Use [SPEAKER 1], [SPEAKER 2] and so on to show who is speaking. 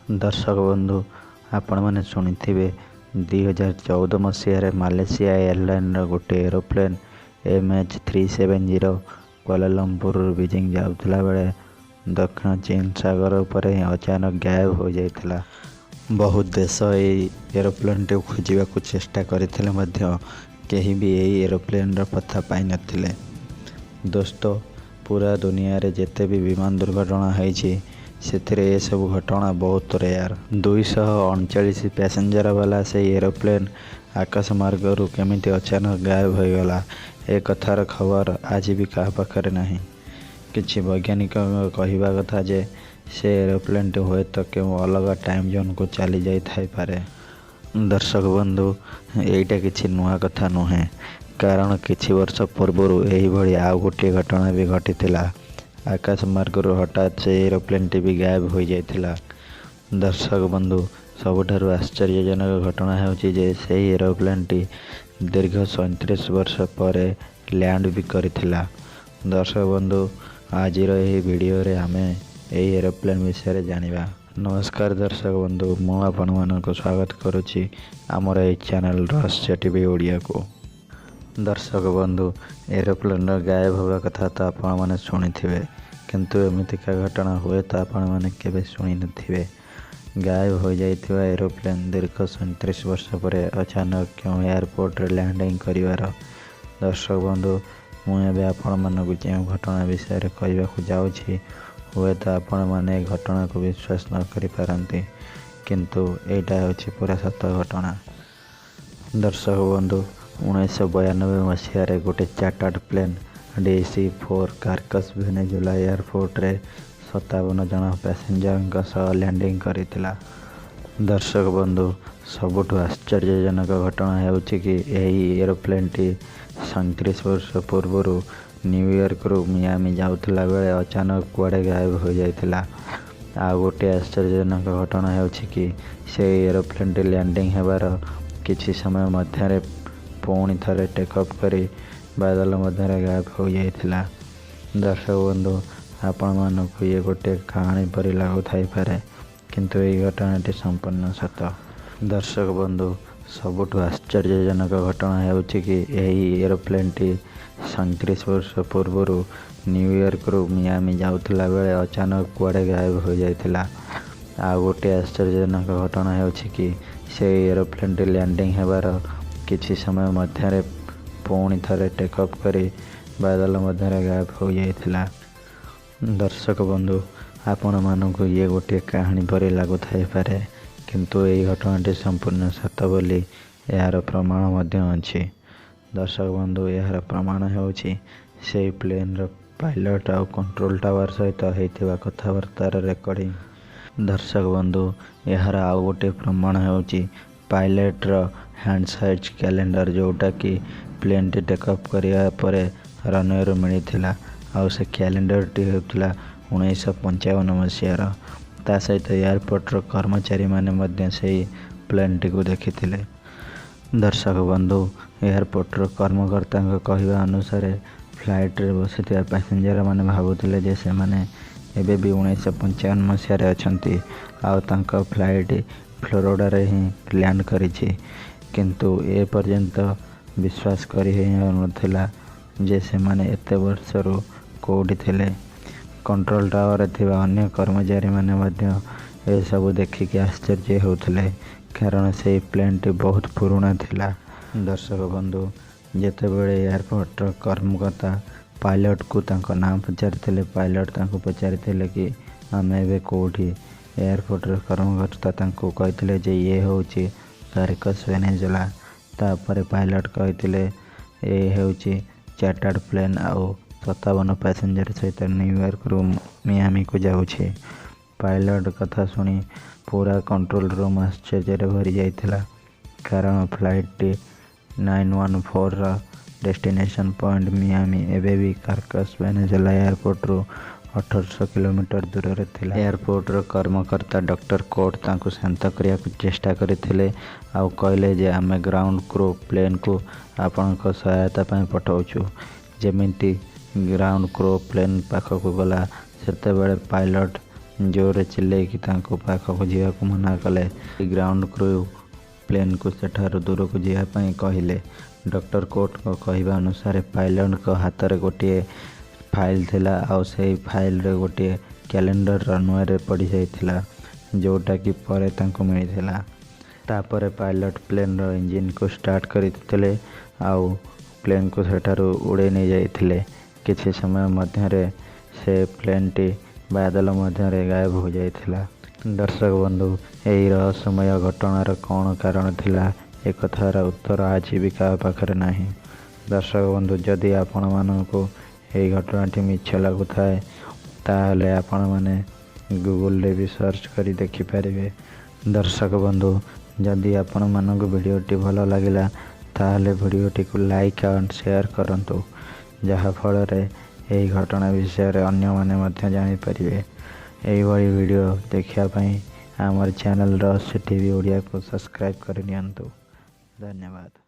[SPEAKER 1] ଦର୍ଶକ ବନ୍ଧୁ, ଆପଣମାନେ ଶୁଣିଥିବେ 2014 ମସିହାରେ ମାଲେସିଆ ଏୟାରଲାଇନ୍ର ଗୋଟିଏ ଏରୋପ୍ଲେନ୍ MH370 କ୍ୱାଲାଲମ୍ପୁରରୁ ବିଜିଂ ଯାଉଥିଲା ବେଳେ ଦକ୍ଷିଣ ଚୀନ ସାଗର ଉପରେ ହିଁ ଅଚାନକ ଗାୟବ ହୋଇଯାଇଥିଲା। ବହୁତ ଦେଶ ଏହି ଏରୋପ୍ଲେନ୍ଟିକୁ ଖୋଜିବାକୁ ଚେଷ୍ଟା କରିଥିଲେ ମଧ୍ୟ କେହି ବି ଏହି ଏରୋପ୍ଲେନ୍ର ପତ୍ତା ପାଇନଥିଲେ। ଦୋସ୍ତ, ପୁରା ଦୁନିଆରେ ଯେତେ ବି ବିମାନ ଦୁର୍ଘଟଣା ହେଇଛି, ସେଥିରେ ଏସବୁ ଘଟଣା ବହୁତ ରେୟାର। 239 ପ୍ୟାସେଞ୍ଜର ବାଲା ସେଇ ଏରୋପ୍ଲେନ୍ ଆକାଶ ମାର୍ଗରୁ କେମିତି ଅଚାନକ ଗାୟବ ହୋଇଗଲା, ଏ କଥାର ଖବର ଆଜି ବି କାହା ପାଖରେ ନାହିଁ। କିଛି ବୈଜ୍ଞାନିକଙ୍କ କହିବା କଥା ଯେ ସେ ଏରୋପ୍ଲେନ୍ଟି ହୁଏତ କେଉଁ ଅଲଗା ଟାଇମ୍ ଜୋନ୍କୁ ଚାଲି ଯାଇଥାଇପାରେ। ଦର୍ଶକ ବନ୍ଧୁ, ଏଇଟା କିଛି ନୂଆ କଥା ନୁହେଁ, କାରଣ କିଛି ବର୍ଷ ପୂର୍ବରୁ ଏହିଭଳି ଆଉ ଗୋଟିଏ ଘଟଣା ବି ଘଟିଥିଲା। ଆକାଶ ମାର୍ଗରୁ ହଠାତ୍ ସେଇ ଏରୋପ୍ଲେନ୍ଟି ବି ଗାୟବ ହୋଇଯାଇଥିଲା। ଦର୍ଶକ ବନ୍ଧୁ, ସବୁଠାରୁ ଆଶ୍ଚର୍ଯ୍ୟଜନକ ଘଟଣା ହେଉଛି ଯେ ସେହି ଏରୋପ୍ଲେନ୍ଟି ଦୀର୍ଘ 37 ବର୍ଷ ପରେ ଲ୍ୟାଣ୍ଡ ବି କରିଥିଲା। ଦର୍ଶକ ବନ୍ଧୁ, ଆଜିର ଏହି ଭିଡ଼ିଓରେ ଆମେ ଏହି ଏରୋପ୍ଲେନ୍ ବିଷୟରେ ଜାଣିବା। ନମସ୍କାର ଦର୍ଶକ ବନ୍ଧୁ, ମୁଁ ଆପଣମାନଙ୍କୁ ସ୍ୱାଗତ କରୁଛି ଆମର ଏହି ଚ୍ୟାନେଲ୍ ରହସ୍ୟ ଟିଭି ଓଡ଼ିଆକୁ। ଦର୍ଶକ ବନ୍ଧୁ, ଏରୋପ୍ଲେନ୍ର ଗାୟବ ହେବା କଥା ତ ଆପଣମାନେ ଶୁଣିଥିବେ, କିନ୍ତୁ ଏମିତିକା ଘଟଣା ହୁଏତ ଆପଣମାନେ କେବେ ଶୁଣିନଥିବେ। ଗାୟବ ହୋଇଯାଇଥିବା ଏରୋପ୍ଲେନ୍ ଦୀର୍ଘ 37 ବର୍ଷ ପରେ ଅଚାନକ କେଉଁ ଏୟାରପୋର୍ଟରେ ଲ୍ୟାଣ୍ଡିଂ କରିବାର। ଦର୍ଶକ ବନ୍ଧୁ, ମୁଁ ଏବେ ଆପଣମାନଙ୍କୁ ଯେଉଁ ଘଟଣା ବିଷୟରେ କହିବାକୁ ଯାଉଛି, ହୁଏତ ଆପଣମାନେ ଏ ଘଟଣାକୁ ବିଶ୍ୱାସ ନ କରିପାରନ୍ତି, କିନ୍ତୁ ଏଇଟା ହେଉଛି ପୁରା ସତ ଘଟଣା। ଦର୍ଶକ ବନ୍ଧୁ, 1992 ମସିହାରେ ଗୋଟେ ଚାର୍ଟାର୍ଡ ପ୍ଲେନ୍ DC-4 କାର୍କସ୍ ଭେନେଜୁଏଲା ଏୟାରପୋର୍ଟରେ 57 ଜଣ ପ୍ୟାସେଞ୍ଜରଙ୍କ ସହ ଲ୍ୟାଣ୍ଡିଂ କରିଥିଲା। ଦର୍ଶକ ବନ୍ଧୁ, ସବୁଠୁ ଆଶ୍ଚର୍ଯ୍ୟଜନକ ଘଟଣା ହେଉଛି କି ଏହି ଏରୋପ୍ଲେନ୍ଟି 37 ବର୍ଷ ପୂର୍ବରୁ ନ୍ୟୁୟର୍କରୁ ମିଆମି ଯାଉଥିଲା ବେଳେ ଅଚାନକ କୁଆଡ଼େ ଗାୟବ ହୋଇଯାଇଥିଲା। ଆଉ ଗୋଟିଏ ଆଶ୍ଚର୍ଯ୍ୟଜନକ ଘଟଣା ହେଉଛି କି ସେହି ଏରୋପ୍ଲେନ୍ଟି ଲ୍ୟାଣ୍ଡିଂ ହେବାର କିଛି ସମୟ ମଧ୍ୟରେ ପୁଣି ଥରେ ଟେକ୍ ଅଫ୍ କରି ବାଦଲ ମଧ୍ୟରେ ଗାୟବ ହୋଇଯାଇଥିଲା। ଦର୍ଶକ ବନ୍ଧୁ, ଆପଣମାନଙ୍କୁ ଇଏ ଗୋଟିଏ କାହାଣୀ ପରି ଲାଗୁଥାଇପାରେ, କିନ୍ତୁ ଏହି ଘଟଣାଟି ସମ୍ପୂର୍ଣ୍ଣ ସତ। ଦର୍ଶକ ବନ୍ଧୁ, ସବୁଠୁ ଆଶ୍ଚର୍ଯ୍ୟଜନକ ଘଟଣା ହେଉଛି କି ଏହି ଏରୋପ୍ଲେନ୍ଟି 37 ବର୍ଷ ପୂର୍ବରୁ ନ୍ୟୁୟର୍କରୁ ମିଆମି ଯାଉଥିଲା ବେଳେ ଅଚାନକ କୁଆଡ଼େ ଗାୟବ ହୋଇଯାଇଥିଲା। ଆଉ ଗୋଟିଏ ଆଶ୍ଚର୍ଯ୍ୟଜନକ ଘଟଣା ହେଉଛି କି ସେହି ଏରୋପ୍ଲେନ୍ଟି ଲ୍ୟାଣ୍ଡିଂ ହେବାର କିଛି ସମୟ ମଧ୍ୟରେ ପୁଣି ଥରେ ଟେକ୍ ଅଫ୍ କରି ବାଦଲ ମଧ୍ୟରେ ଗାୟବ ହୋଇଯାଇଥିଲା। ଦର୍ଶକ ବନ୍ଧୁ, ଆପଣମାନଙ୍କୁ ଇଏ ଗୋଟିଏ କାହାଣୀ ପରି ଲାଗୁଥାଇପାରେ, କିନ୍ତୁ ଏହି ଘଟଣାଟି ସମ୍ପୂର୍ଣ୍ଣ ସତ ବୋଲି ଏହାର ପ୍ରମାଣ ମଧ୍ୟ ଅଛି। ଦର୍ଶକ ବନ୍ଧୁ, ଏହାର ପ୍ରମାଣ ହେଉଛି ସେହି ପ୍ଲେନ୍ର ପାଇଲଟ୍ ଆଉ କଣ୍ଟ୍ରୋଲ ଟାୱାର ସହିତ ହେଇଥିବା କଥାବାର୍ତ୍ତାର ରେକର୍ଡ଼ିଂ। ଦର୍ଶକ ବନ୍ଧୁ, ଏହାର ଆଉ ଗୋଟିଏ ପ୍ରମାଣ ହେଉଛି ପାଇଲଟ୍ର ହ୍ୟାଣ୍ଡ ସାଇଜ୍ କ୍ୟାଲେଣ୍ଡର, ଯେଉଁଟାକି ପ୍ଲେନ୍ଟି ଟେକ୍ ଅଫ୍ କରିବା ପରେ ରନୱେରୁ ମିଳିଥିଲା, ଆଉ ସେ କ୍ୟାଲେଣ୍ଡରଟି ହେଉଥିଲା 1955 ମସିହାର। ତା ସହିତ ଏୟାରପୋର୍ଟର କର୍ମଚାରୀମାନେ ମଧ୍ୟ ସେହି ପ୍ଲେନ୍ଟିକୁ ଦେଖିଥିଲେ। ଦର୍ଶକ ବନ୍ଧୁ, ଏୟାରପୋର୍ଟର କର୍ମକର୍ତ୍ତାଙ୍କ କହିବା ଅନୁସାରେ ଫ୍ଲାଇଟ୍ରେ ବସିଥିବା ପ୍ୟାସେଞ୍ଜରମାନେ ଭାବୁଥିଲେ ଯେ ସେମାନେ ଏବେ ବି 1955 ମସିହାରେ ଅଛନ୍ତି ଆଉ ତାଙ୍କ ଫ୍ଲାଇଟ୍ ଫ୍ଲୋରିଡ଼ାରେ ହିଁ ଲ୍ୟାଣ୍ଡ କରିଛି। କିନ୍ତୁ ଏ ପର୍ଯ୍ୟନ୍ତ ବିଶ୍ୱାସ କରି ହେଉନଥିଲା ଯେ ସେମାନେ ଏତେ ବର୍ଷରୁ କେଉଁଠି ଥିଲେ। କଣ୍ଟ୍ରୋଲ ଟାୱାରରେ ଥିବା ଅନ୍ୟ କର୍ମଚାରୀମାନେ ମଧ୍ୟ ଏସବୁ ଦେଖିକି ଆଶ୍ଚର୍ଯ୍ୟ ହେଉଥିଲେ, କାରଣ ସେହି ପ୍ଲେନ୍ଟି ବହୁତ ପୁରୁଣା ଥିଲା। ଦର୍ଶକ ବନ୍ଧୁ, ଯେତେବେଳେ ଏୟାରପୋର୍ଟର କର୍ମକର୍ତ୍ତା ପାଇଲଟ୍କୁ ତାଙ୍କ ନାଁ ପଚାରିଥିଲେ, ପାଇଲଟ୍ ତାଙ୍କୁ ପଚାରିଥିଲେ କି ଆମେ ଏବେ କେଉଁଠି? ଏୟାରପୋର୍ଟର କର୍ମକର୍ତ୍ତା ତାଙ୍କୁ କହିଥିଲେ ଯେ ଇଏ ହେଉଛି କାରକସ୍ ଭେନେଜୁଏଲା। ତାପରେ ପାଇଲଟ୍ କହିଥିଲେ ଏ ହେଉଛି ଚାର୍ଟାର୍ଡ ପ୍ଲେନ୍ ଆଉ 57 ପ୍ୟାସେଞ୍ଜର ସହିତ ନ୍ୟୁୟର୍କରୁ ମିଆମିକୁ ଯାଉଛି। ପାଇଲଟ୍ କଥା ଶୁଣି ପୁରା କଣ୍ଟ୍ରୋଲ ରୁମ୍ ଆଶ୍ଚର୍ଯ୍ୟରେ ଭରି ଯାଇଥିଲା, କାରଣ ଫ୍ଲାଇଟ୍ଟି 914ର ଡେଷ୍ଟିନେସନ୍ ପଏଣ୍ଟ ମିଆମି ଏବେ ବି କାରକସ୍ ଭେନେଜୁଏଲା ଏୟାରପୋର୍ଟରୁ 1800 କିଲୋମିଟର ଦୂରରେ ଥିଲା। ଏୟାରପୋର୍ଟର କର୍ମକର୍ତ୍ତା ଡକ୍ଟର କୋର୍ଟ ତାଙ୍କୁ ଶାନ୍ତ କରିବାକୁ ଚେଷ୍ଟା କରିଥିଲେ ଆଉ କହିଲେ ଯେ ଆମେ ଗ୍ରାଉଣ୍ଡ କ୍ରୁ ପ୍ଲେନ୍କୁ ଆପଣଙ୍କ ସହାୟତା ପାଇଁ ପଠାଉଛୁ। ଯେମିତି ଗ୍ରାଉଣ୍ଡ କ୍ରୁ ପ୍ଲେନ୍ ପାଖକୁ ଗଲା, ସେତେବେଳେ ପାଇଲଟ୍ ଜୋରରେ ଚିଲ୍ଲେଇକି ତାଙ୍କୁ ପାଖକୁ ଯିବାକୁ ମନା କଲେ। ଗ୍ରାଉଣ୍ଡ କ୍ରୁ ପ୍ଲେନ୍କୁ ସେଠାରୁ ଦୂରକୁ ଯିବା ପାଇଁ କହିଲେ। ଡକ୍ଟର କୋଟ୍ଙ୍କ କହିବା ଅନୁସାରେ ପାଇଲଟଙ୍କ ହାତରେ ଗୋଟିଏ ଫାଇଲ୍ ଥିଲା, ଆଉ ସେଇ ଫାଇଲ୍ରେ ଗୋଟିଏ କ୍ୟାଲେଣ୍ଡର ରନୱେରେ ପଡ଼ିଯାଇଥିଲା, ଯେଉଁଟାକି ପରେ ତାଙ୍କୁ ମିଳିଥିଲା। ତାପରେ ପାଇଲଟ ପ୍ଲେନ୍ର ଇଞ୍ଜିନ୍କୁ ଷ୍ଟାର୍ଟ କରିଥିଲେ ଆଉ ପ୍ଲେନ୍କୁ ସେଠାରୁ ଉଡ଼େଇ ନେଇଯାଇଥିଲେ। କିଛି ସମୟ ମଧ୍ୟରେ ସେ ପ୍ଲେନ୍ଟି ବାଦଲ ମଧ୍ୟରେ ଗାୟବ ହୋଇଯାଇଥିଲା। ଦର୍ଶକ ବନ୍ଧୁ, ଏହି ରହସ୍ୟମୟ ଘଟଣାର କ'ଣ କାରଣ ଥିଲା, ଏକଥାର ଉତ୍ତର ଆଜି ବି କାହା ପାଖରେ ନାହିଁ। ଦର୍ଶକ ବନ୍ଧୁ, ଯଦି ଆପଣମାନଙ୍କୁ ଏହି ଘଟଣାଟି ମିଛ ଲାଗୁଥାଏ, ତାହେଲେ ଆପଣମାନେ ଗୁଗୁଲରେ ବି ସର୍ଚ୍ଚ କରି ଦେଖିପାରିବେ। ଦର୍ଶକ ବନ୍ଧୁ, ଯଦି ଆପଣମାନଙ୍କୁ ଭିଡ଼ିଓଟି ଭଲ ଲାଗିଲା, ତାହେଲେ ଭିଡ଼ିଓଟିକୁ ଲାଇକ୍ ଆଣ୍ଡ ସେୟାର କରନ୍ତୁ, ଯାହାଫଳରେ ଏହି ଘଟଣା ବିଷୟରେ ଅନ୍ୟମାନେ ମଧ୍ୟ ଜାଣିପାରିବେ। ଏହିଭଳି ଭିଡ଼ିଓ ଦେଖିବା ପାଇଁ ଆମର ଚ୍ୟାନେଲ୍ ରହସ୍ୟ ଟିଭି ଓଡ଼ିଆକୁ ସବସ୍କ୍ରାଇବ୍ କରିନିଅନ୍ତୁ। ଧନ୍ୟବାଦ।